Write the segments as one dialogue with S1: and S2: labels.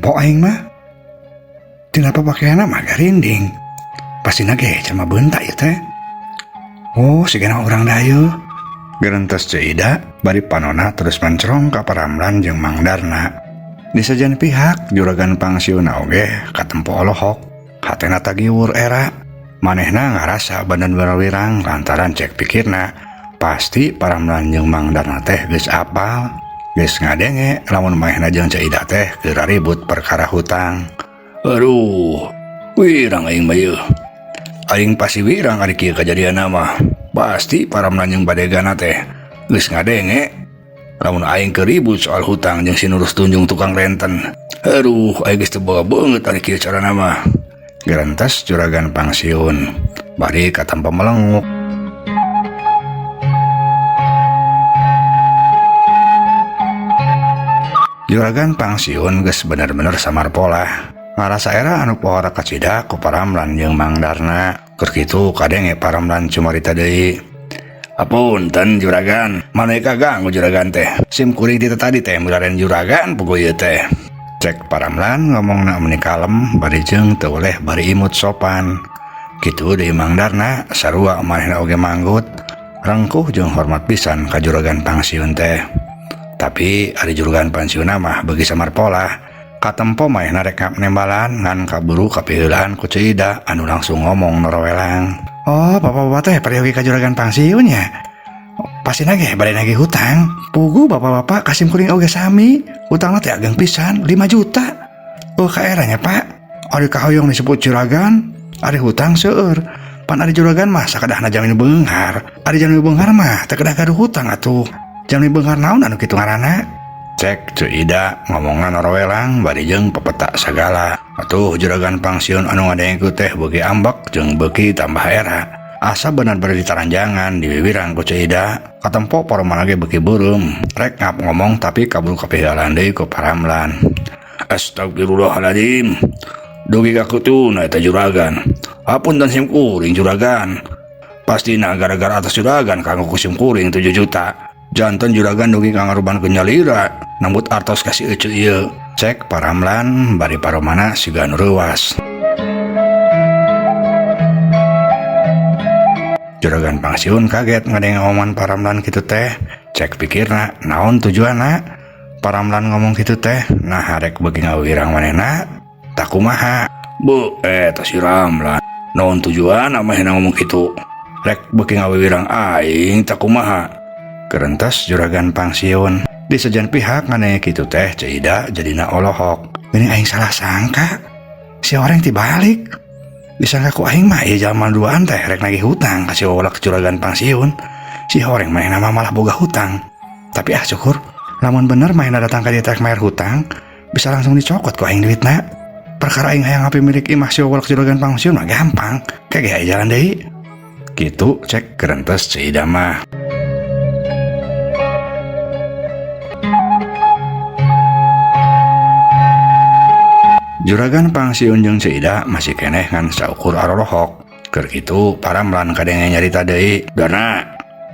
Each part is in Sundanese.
S1: Tempo aing mah. Tina papakeanna mah garinding. Pastina ge jalma beunta ieu teh. Oh, sigana urang dayeuh. Gerentes Ceu Ida bari panona terus mencrong ka Paramlan jeung Mang Darna. Di sejen pihak juragan pangsiunna oge katempo olohok. Hatena tagiwur era. Manehna ngarasa bener-bener wirang lantaran cek pikirna pasti Paramlan jeung Mang Darna teh geus apal. Geus ngadenge lamun manehna jeung Ceu Ida teh keur ribut perkara hutang.
S2: Aduh, wirang aing mah ieu. Aing pasti wirang ari kieu kajadianna mah. Pasti Paramlan jeung badegana teh geus ngadenge lamun aing keur ribut soal hutang jeung si Nurus Tunjung tukang renten. Aduh, aing geus teu boga beungeut ari kieu carana mah.
S1: Gerentes juragan pangsiun bari katempo melenguk. Juragan pangsiun geus bener-bener samar polah. Ngarasa era anu pohara kacida ku Paramlan jeung Mang Darna. Keur kitu kadenge Paramlan cumarita deui.
S2: Apunten juragan, maneh kaganggu juragan teh. Sim kuring ti tadi teh milaren juragan puguh ieu teh.
S1: Cek Paramlan ngomongna meuni kalem bari jeung teu weleh bari imut sopan. Kitu deui Mang Darna sarua manehna oge manggut. Rengkuh jeung hormat pisan ka juragan pangsiun teh. Tapi ari juragan pangsiunna mah beuki samar polah. Katempo manehna rek nembalan ngan kaburu kapiheulaan ku Ceu Ida anu langsung ngomong norowelang. Oh, bapak-bapak teh peryogi ka juragan pangsiun nya. Pastina ge bade nagih hutang. Puguh bapak-bapak kasim kuring oge sami. Hutangna teh ageng pisan 5 juta. Oh, ka era nya, Pak. Ari kahoyong disebut juragan, ari hutang seueur. Pan ari juragan mah sakadahna jamin beunghar. Ari jamin beunghar mah teu kedah gaduh hutang atuh. Jamin beunghar naon anu kitu ngaranna? Cek Ceu Ida ngomongna norowelang bari jeung pepetak sagala. Atuh juragan pangsiun anu ngadengkeun teh beuki ambek jeung beuki tambah era. Asa bener-bener ditaranjangan di wiwirang ku Ceu Ida. Katempo paromana ge beuki beureum. Rek ngap ngomong tapi kaburu kapiheulaan deui ku Paramlan.
S2: Astagfirullahaladzim. Dugi ka kutuna eta juragan. Apunten sim kuring juragan. Pastina gara-gara atas juragan kanggo ku sim kuring 7 juta. Janten juragan dugi ka ngarubankeun nyalira nambut artos ka si Ece ieu.
S1: Cek Paramlan bari paromana siga nu reuas. Juragan pangsiun kaget ngadenge omongan Paramlan kitu teh. Cek pikirna naon tujuanna Paramlan ngomong kitu teh. Nah rek beuki ngawirang manehna tak kumaha.
S2: Bu, eta si Ramlan. Naon tujuanna manehna ngomong kitu? Rek beuki ngawirang aing tak kumaha.
S1: Kerentas juragan pangsiun. Di sejen pihak ngadenge kitu teh Ceu Ida jadina olohok. Geuning aing salah sangka. Si orang tibalik. Disangka ku aing mah ieu jalma duaan teh rek nagih hutang ka si wawalak juragan pangsiun. Si horeng manehna mah malah boga hutang. Tapi ah syukur, lamun bener manehna datang ka dieu teh rek mayar hutang, bisa langsung dicokot ku aing duitna. Perkara aing hayang ngapi milik imah si wawalak juragan pangsiun mah gampang. Kege aya jalan deui. Kitu cek kerentes Ceu Ida mah. Juragan pangsiun jeung Ceu Ida masih keneh ngan saukur arolohok. Keur kitu Paramlan kadenge nyarita deui.
S2: Darna,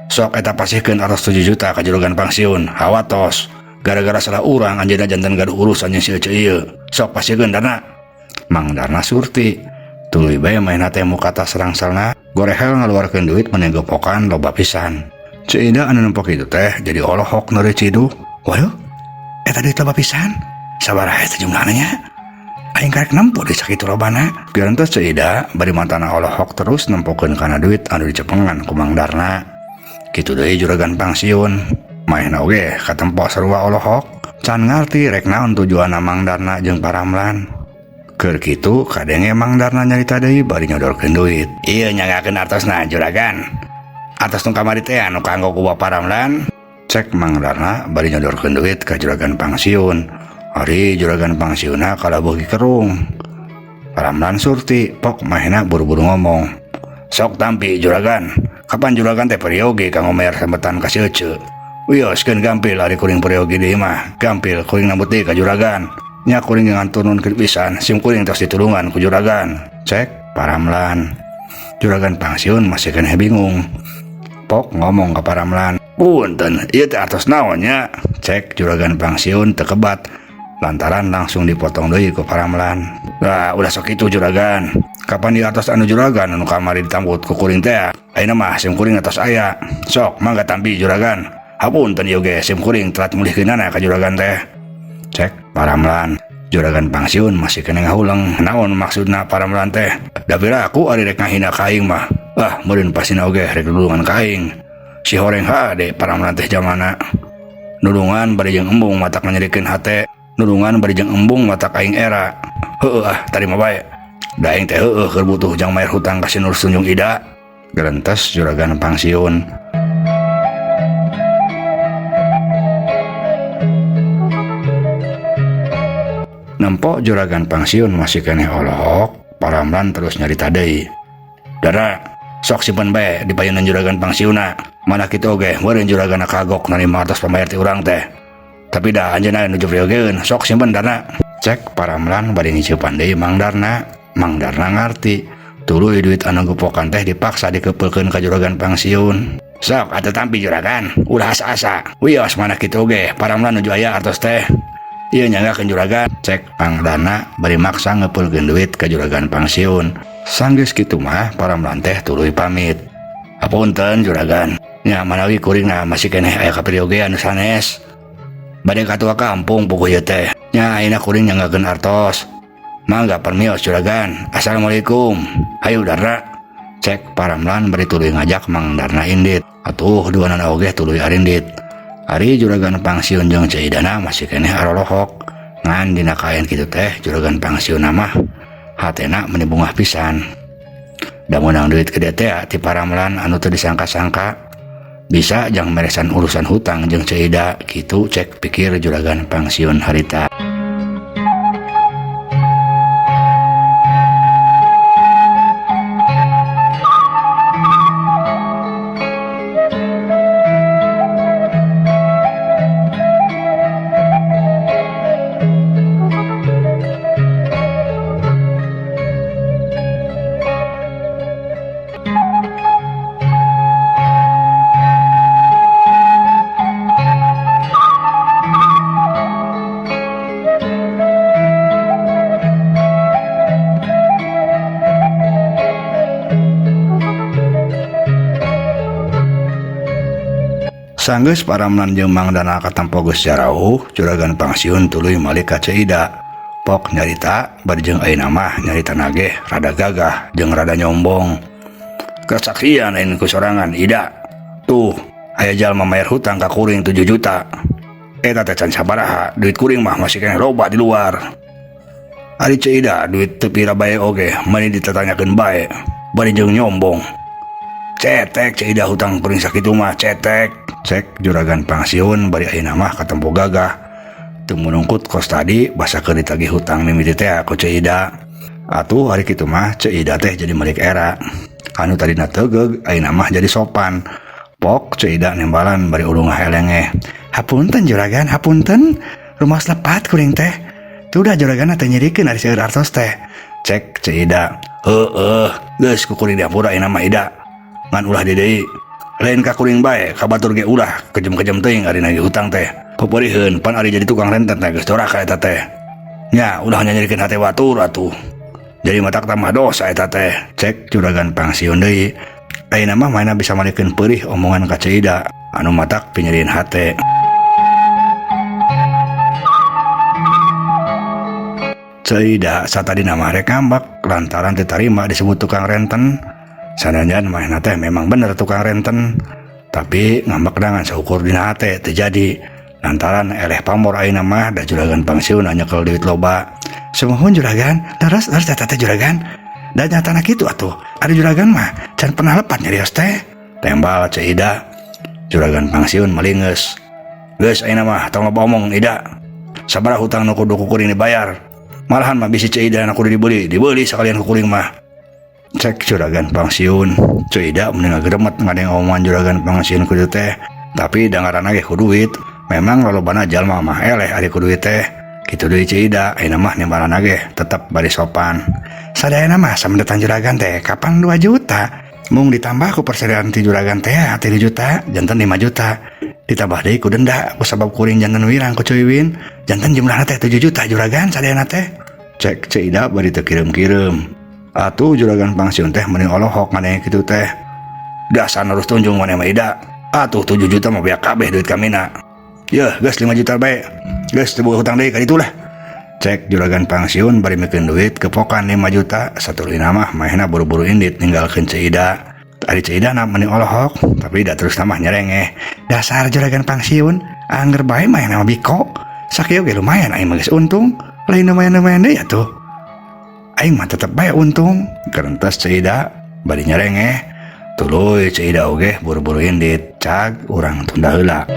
S2: sok eta pasihkeun atos 7 juta ka juragan pangsiun. Hawatos, gara-gara salah urang anjeunna janten gaduh urusan jeung si Ece ieu. Sok pasihkeun Darna.
S1: Mang Darna surti. Tuluy bae manehna teh muka tas rangsalna, gorehel ngaluarkeun duit meni gopokan loba pisan. Ceu Ida anu nempo kitu teh jadi olohok neuri ciduh. Waduh, eta duit loba pisan. Sabaraha eta jumlahna nya? Aing karek nempo di sakitu lobana. Gerentos Ceu Ida bari matana olohok terus nempokeun kana duit anu dicepengan ku Mang Darna. Kitu deui juragan pangsiun. Manehna oge katempo sarua olohok. Can ngarti rek naon tujuanna Mang Darna jeung Paramlan. Keur kitu kadenge Mang Darna nyarita deui bari nyodorkeun duit.
S2: Ieu nyangakeun artosna juragan. Artos nu kamari teh anu kanggo ku Bapak Ramlan.
S1: Cek Mang Darna bari nyodorkeun duit ka juragan pangsiun. Ari juragan pangsiunna kalah beuki kerung. Paramlan surti pok manehna buru-buru ngomong.
S2: Sok tampi juragan. Kapan juragan teh peryogi kanggo mayar sambetan ka si Ece? Wioskeun gampil ari kuring peryogi deui mah. Gampil kuring nambut deui ka juragan. Nya kuring ngantununkeun pisan, sim kuring tos ditulungan ku juragan.
S1: Cek Paramlan. Juragan pangsiun masih keneh bingung. Pok ngomong ka Paramlan.
S2: Punten, ieu teh atos naon nya?
S1: Cek juragan pangsiun teu kebat. Lantaran langsung dipotong deui ku Paramlan. Lah ulah sok kitu juragan. Kapan di atas anu juragan anu kamari ditambut ku kuring teh. Ayeuna mah sim kuring atos aya. Sok mangga tampi juragan. Hapunten ieu ge sim kuring telat mulihkeunana ka juragan teh. Cek Paramlan. Juragan pangsiun masih keneh ngahuleng. Naon maksudna Paramlan teh? Da pira aku ari rek ngahina ka aing mah. Ah meureun pastina oge rek dulungan ka aing. Si horeng hade Paramlan teh jamana. Nulungan bari jeung embung matak nganyerikeun hate. Nulungan bari jeung embung matak aing era. Heueuh ah tarima bae. Da aing teh heueuh keur butuh jang mayar hutang ka si Nur Sunjung Ida. Gerentes juragan pangsiun. Nempo juragan pangsiun masih keneh olohok, Paramlan terus nyarita deui. Dara, sok simpen bae di payunan juragan pangsiunna. Mana kitu oge meureun juraganna kagok narima artos pambayar ti urang teh. Tapi dah anjeunna nuju priogeun, sok simpen Darna. Cek Paramlan bari ngiceupan deui Mang Darna. Mang Darna ngarti. Tuluy duit anu gepokan teh dipaksa dikepeulkeun ka juragan pangsiun. Sok atuh tampi juragan, ulah asa-asa. Wios mana kitu oge, Paramlan nuju aya artos teh. Ieu nyanggakeun juragan. Cek Mang Darna bari maksa ngepeulkeun duit ka juragan pangsiun. Sanggeus kitu mah Paramlan teh tuluy pamit. Hapunten juragan. Nya manawi kuringna masih keneh aya kaperiogean nu sanes. Bade katua kampung puguh ieu teh. Nya ayeuna kuring nyanggakeun artos. Mangga permios juragan. Assalamualaikum. Hayu Darna. Cek Paramlan bari tuluy ngajak Mang Darna indit. Atuh duanana oge tuluy arindit. Ari juragan pangsiun jeung Ceu Idana masih keneh arolohok. Ngan dina kaayaan kitu teh juragan pangsiunna mah hatena meuni bungah pisan. Da meunang duit gede teh ti Paramlan anu teu disangka-sangka. Bisa jang meresan urusan hutang jeung Ceu Ida kitu cek pikir juragan pangsiun harita. Sanggeus Paramlan jeung Mang Darna katempo geus jarauh, juragan pangsiun tuluy malik ka Ceu Ida. Pok nyarita bari jeung ayeuna mah nyarita nage rada gagah jeung rada nyombong. Kesaksian aing ku sorangan Ida. Tuh, aya jalma mayar hutang ka kuring 7 juta. Eta teh can sabaraha, duit kuring mah masih keneh loba di luar. Ari Ceu Ida duit teu pira bae oge, meuni ditatanyakeun bae, bari jeung nyombong. Cetek Ceu Ida hutang kuring sakitu mah cetek. Cek juragan pangsiun bari ayeuna mah katempo gagah. Teu munungkut kos tadi basa keur ditagih hutang mimiti teh ku Ceu Ida. Atuh ari kitu mah Ceu Ida teh jadi malik era. Anu tadina tegeug ayeuna mah jadi sopan. Pok Ceu Ida nembalan bari ulungah elengeh. Hapunten juragan, hapunten. Rumaos lepat kuring teh. Tuh dah juragan teh nyirikeun ari seueur artos teh. Cek Ceu Ida. Heueuh, geus ku kuring diampura ayeuna mah Ida. Ngan ulah di deui. Lain ka kuring bae, ka batur ge ulah kejem-kejem teuing ari nagih hutang teh. Peperiheun pan ari jadi tukang renten teh geus doraka eta teh. Nya ulah nyanyirikeun hate batur atuh. Jadi matak tambah dosa eta teh. Cek juragan pangsiun deui. Ayeuna mah manehna bisa malikeun peurih omongan ka Ceu Ida anu matak pinyerieun hate. Ceu Ida satadina mah rek ngambek lantaran teu tarima disebut tukang renten. Sanajan manehna teh memang bener tukang renten, tapi ngambek ngan saukur dina hate teu jadi. Lantaran eleh pamor ayeuna mah da juragan pangsiun nyekel duit loba. Sumuhun juragan, leres leres eta teh juragan. Da nyatana kitu atuh, ari juragan mah can pernah lepat nyarios teh. Tembal Ceu Ida. Juragan pangsiun melingeus. Geus ayeuna mah tong loba omong Ida. Sabaraha hutang nu kudu ku kuring dibayar. Malahan mah bisi Ceu Ida nu kudu dibeli, dibeli sakalian ku kuring mah. Cek juragan pangsiun. Ceu Ida mending ngageremet ngadeng omongan juragan pangsiun kudu teh. Tapi da ngaranna ge ku duit. Memang lolobana jalma mah eleh ari ku duit teh. Kitu deui Ceu Ida, ayeuna mah nimbalana ge tetep bari sopan. Sadayana mah samendetan juragan teh kapan 2 juta. Mung ditambah ku persediaan ti juragan teh 3 juta, janten 5 juta. Ditambah deui ku denda ku sabab kuring janten wirang ku Ceu Wiwin, Janten jumlahna teh 7 juta juragan sadayana teh. Cek Ceu Ida bari teu kireum-kireum. Atuh juragan pangsiun teh mending olohok ngadenge kitu teh. Dasar narus tunjung maneh mah Ida. Atuh 7 juta mah beak kabeh duit kamina. Yeuh, geus 5 juta bae. Geus teu boga hutang deui ka ditu lah. Cek juragan pangsiun bari mikeun duit kepokan 5 juta. Satuluyna mah manehna buru-buru indit ninggalkeun Ceu Ida. Ari Ceu Ida na mending olohok, tapi da terus mah nyerengeh. Dasar juragan pangsiun, angger bae manehna mah biko. Sakieu ge lumayan aing mah geus untung. Lain lumayan-lumayan deui atuh. Aing mah tetep bae untung. Kerentes Ceu Ida bari nyerengeh. Tuluy Ceu Ida oge buru-buru indit. Cag urang tunda heula.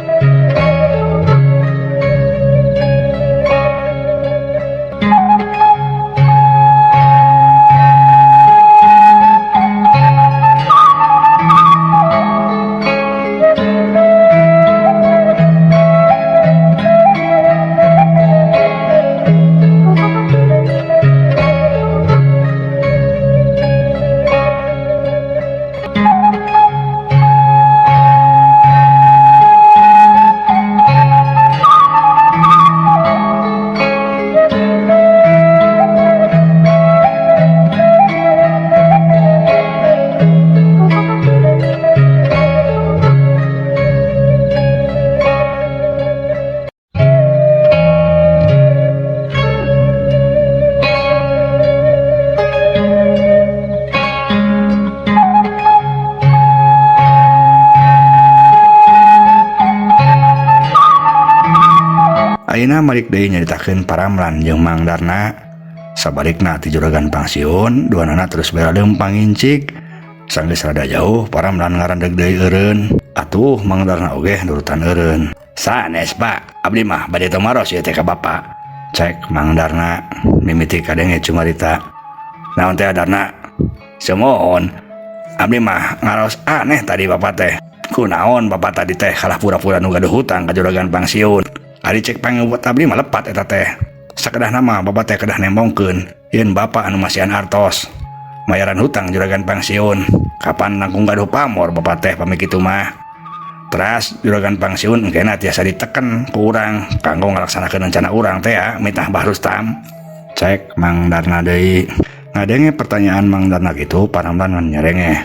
S1: Ayeuna malik deui nyaritakeun Paramlan jeung Mang Darna. Sabalikna ti juragan pangsiun, duanana terus bera leumpang ngincik. Sanggeus rada jauh, Paramlan ngarandeg deui eureun. Atuh Mang Darna oge nurutan eureun. Sanes Pak, abdi mah bade tumaros ieu teh ka Bapak. Cek Mang Darna mimiti kadenge cumarita. Naon teh Darna? Sumuhun. Abdi mah ngaros aneh tadi Bapak teh. Kunaon Bapak tadi teh kalah pura-pura nu gaduh hutang ka juragan pangsiun. Ari cek pangebuat abdi mah lepat eta teh. Sakedahna mah Bapak teh kedah nembongkeun yen Bapak anu masihan artos. Mayaran hutang juragan pangsiun. Kapan langkung gaduh pamor Bapak teh pami kitu mah. Teras juragan pangsiun engkena tiasa diteken ku urang kanggo ngalaksanakeun rencana urang teh ya mitah Bah Rustam. Cek Mang Darna deui. Ngadenge pertanyaan Mang Darna kitu Paramlan ngan nyerengeh.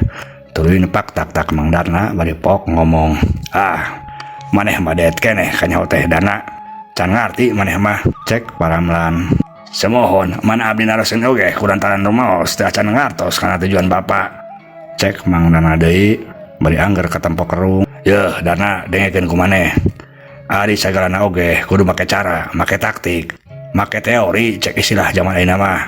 S1: Tuluy nepak tak-tak Mang Darna bari pok ngomong. Ah, maneh mah deet keneh kanyaho teh Dana. Can ngarti maneh mah. Cek Paramlan. Semohon mana abdi naroskeun oge kulantaran rumaos teh acan ngartos kana tujuan Bapak. Cek Mang Darna deui bari angger katempo kerung. Yeuh Darna dengekeun ku maneh. Ari sagalana oge kudu make cara, make taktik, make teori cek istilah zaman ayeuna mah.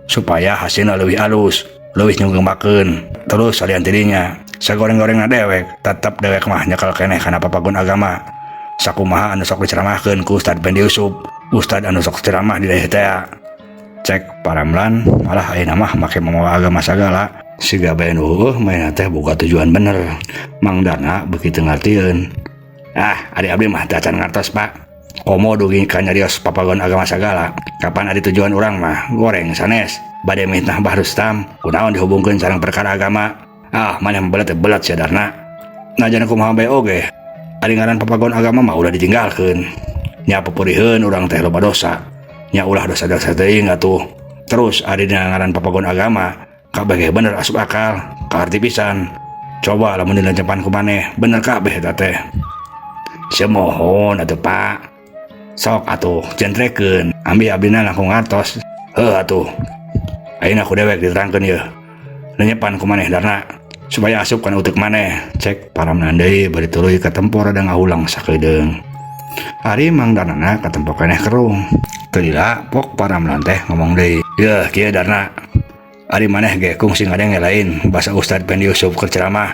S1: Supaya hasilna leuwih alus, leuwih nyunggemakeun. Terus salian tidinya, sagoreng-gorengna dewek, tetep dewek mah nyekel keneh kana papagon agama. Sakumaha anu sok diceramahkeun ku Ustad Pendi Yusuf, Ustad anu sok ceramah di daerah teh. Cek Paramlan malah ayeuna mah make mamawa agama sagala. Siga bae nu heueuh manehna teh boga tujuan bener. Mang Darna beuki teu ngartieun. Ah, ari abdi mah teu acan ngartos, Pak. Komo dugi ka nyarios papagon agama sagala. Kapan ari tujuan urang mah goreng sanes. Bade mitnah Bah Rustam, kunaon dihubungkeun sareng perkara agama. Ah, maneh mah belet belet sia Darna. Najan kumaha bae oge. Ari ngaran papagon agama mah ulah ditinggalkeun. Nya pepuriheun urang teh loba dosa. Nya ulah dosa-dosa teuing atuh. Terus ari dina ngaran papagon agama kabeh bener asup akal, kaarti pisan. Coba lamun dilancepan ku maneh, bener kabeh eta teh. Semohon atuh Pak. Sok atuh jentrekeun, ambi abdina langkung ngartos. Heuh atuh. Ayeuna ku dewek diterangkeun yeuh. Lenyepan ku maneh Darna supaya asup kana utek maneh. Cek Paramlan deui bari tuluy katempo rada ngahulang sakedeung. Ari Mang Darnana katempo keneh kerung. Teu lila pok Paramlan teh ngomong deui. Yeuh kieu Darna. Ari maneh ge kungsi ngadenge lain basa Ustad Pendi Yusuf keur ceramah.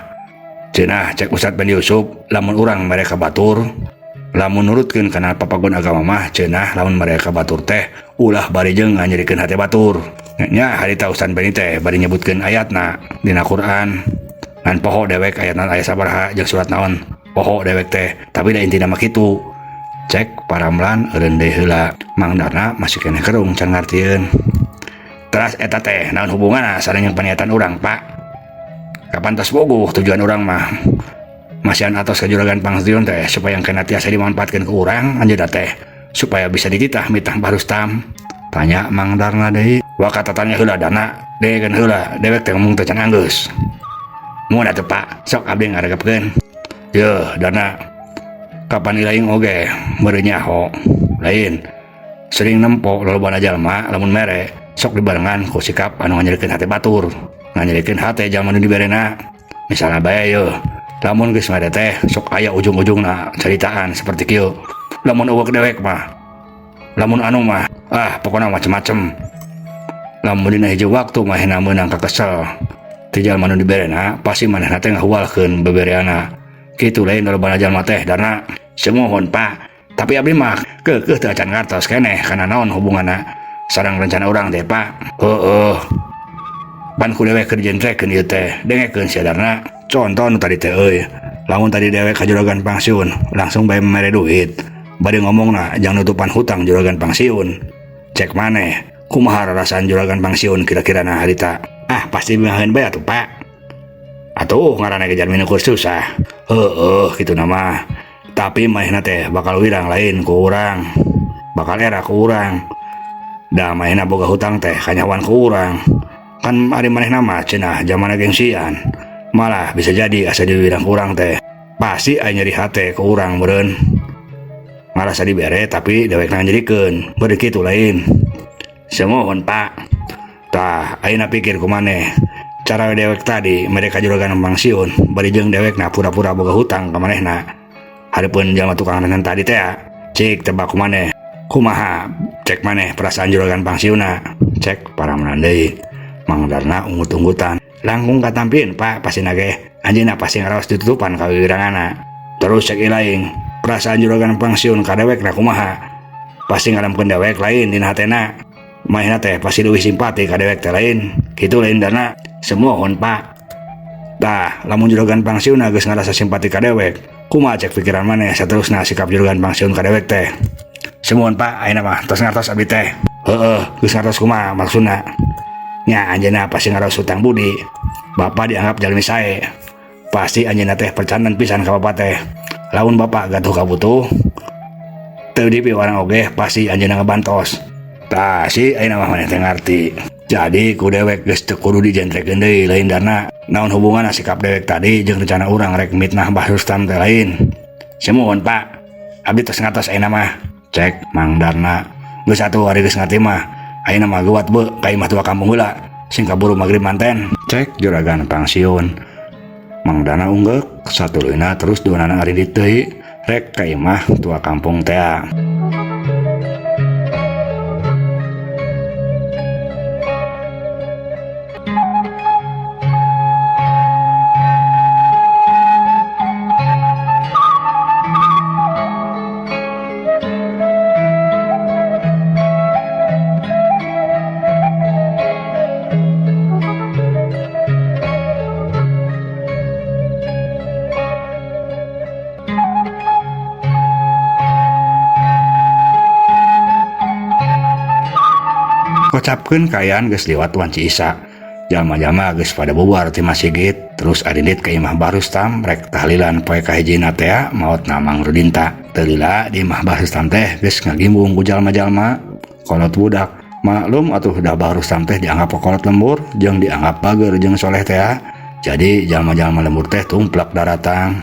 S1: Cenah cek Ustad Pendi Yusuf lamun urang mereka batur, lamun nurutkeun kana papagon agama mah cenah lamun mereka batur teh ulah bari jeung nganyerikeun hate batur. Nya harita Ustad Pendi teh bari nyebutkeun ayatna dina Quran. Ngan poho dewek ayatna aya sabaraha jeung surat naon. Poho dewek teh, tapi da intina mah kitu. Cek Paramlan eureun deui heula. Mang Darna masih keneh kerung can ngartieun. Teras eta teh naon hubunganna sareng jeung paniatan urang, Pak? Kapan tos bogoh tujuan urang mah? Masihan atos ka juragan pangsiun teh supaya engkena tiasa dimanfaatkeun ku urang anjeunna teh. Supaya bisa dititah mitnah Bah Rustam? Tanya Mang Darna deui. Waka tatanya heula, Darna. Dengekeun heula, dewek teh ngomong teh can anggeus. Mun atuh, Pak, sok abdi ngaregepkeun. Yeuh, Darna. Kapan ilaing oge meureun nyaho. Lain. Sering nempo lolobana jalma lamun mere sok dibarengan ku sikap anu nganyerikeun hate batur. Nganyerikeun hate jalma nu diberena. Misalna bae yeuh, lamun geus mere teh sok aya ujung-ujungna caritaan seperti kieu. Lamun euweuh dewek mah, lamun anu mah, ah pokona macem-macem. Lamun dina hiji waktu manehna meunang kakesel ti jalma nu diberena, pasti manehna teh ngahualkeun bebereana. Kitu lain lolobana jalma teh, Darna. Sumuhun, Pak. Tapi abdi mah keukeuh teu acan ngartos keneh kana naon hubunganna sareng rencana urang teh, Pak. Heueuh. Pan ku dewek keur dijentrekeun ieu teh. Dengekeun sia, Darna. Contoh nu tadi teh euy. Lamun tadi dewek ka juragan pangsiun langsung bae mere duit. Bade ngomongna jang nutupan hutang juragan pangsiun. Cek maneh, kumaha rarasaan juragan pangsiun kira-kira na harita? Ah, pasti bingaheun bae atuh, Pak. Atuh ngaranna ge jalmi nu keur susah. Heueuh, kitu nama. Tapi manehna teh bakal wirang lain ku urang. Bakal era ku urang. Da manehna boga hutang teh kanyahoan ku urang. Kan ari manehna mah cenah jamana gengsian. Malah bisa jadi asa diwirang ku urang teh. Pasti aya nyeri hate ku urang meureun. Ngarasa dibere tapi dewekna nyerikeun. Meureun kitu lain. Sumuhun, Pak. Tah, ayeuna pikir ku maneh. Cara dewek tadi mere ka juragan pangsiun bari jeung dewekna pura-pura boga hutang ka manehna. Hareupeun jalma tukang renten tadi teh, cik tebak ku maneh. Kumaha cek maneh perasaan juragan pangsiunna? Cek Paramlan deui. Mang Darna unggut-unggutan. Langkung katampieun, Pak, pastina ge. Anjeunna pasti ngaraos ditutupan ka wiwiranganna. Terus cek ilaing, perasaan juragan pangsiun ka dewekna kumaha? Pasti ngaramkeun dewek lain dina hatena. Manehna teh pasti leuwih simpati ka dewek teh lain. Kitu lain, Darna? Sumuhun, Pak. Tah, lamun juragan pangsiunna geus ngarasa simpati ka dewek, kumaha cek pikiran maneh saterusna sikap juragan pangsiun ka dewek teh? Sumuhun, Pak, ayeuna mah tos ngartos abdi teh. Heueuh, geus ngartos kumaha maksudna? Nya anjeunna pasti ngaraos hutang budi. Bapak dianggap jalmi sae. Pasti anjeunna teh percanten pisan ka bapak teh. Lamun bapak gaduh kabutuh, teu dipiwarang oge pasti anjeunna ngabantos. Tah, si ayeuna mah maneh teh ngarti. Jadi ku dewek geus teu kudu dijentrekeun deui lain, Darna. Naon hubunganna sikap dewek tadi jeung rencana urang rek mitnah Mbah Rustam teh lain? Sumuhun, Pak. Abdi tos ngartos ayeuna mah. Cek Mang Darna. Geus atuh ari geus ngarti mah. Ayeuna mah geuwat beu ka imah tua kampung heula. Sing kaburu magrib manten. Cek juragan pangsiun. Mang Darna unggeuk satuluyna terus duanana ngarindit deui rek ka imah tua kampung tea. Kocapkeun kaayaan geus liwat wanci Isya. Jalma-jalma geus pada bubar ti masigit, terus arindit ka imah Bah Rustam rek tahlilan poe kahijina tea maotna Mang Rudinta. Teu lila di imah Bah Rustam teh geus ngagimbung ku jalma-jalma kolot budak. Maklum atuh da Bah Rustam teh dianggap kolot lembur jeung dianggap bager jeung soleh tea. Jadi jalma-jalma lembur teh tumplak daratang.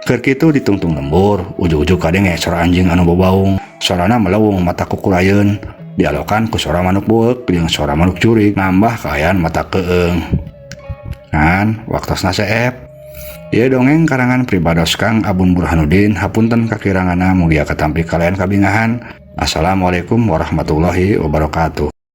S1: Keur kitu ditungtung lembur, ujug-ujug kadenge sora anjing anu bobaung. Sorana melewung mata kukurayeun. Dialokan ku sora manuk bueuk jeung sora manuk jurig nambah kaayaan mata keung. Ngan waktosna seep. Ieu dongeng karangan pribados Kang Abun Burhanuddin, hapunten kakiranganna, mugia katampi kalian kabingahan. Assalamualaikum warahmatullahi wabarakatuh.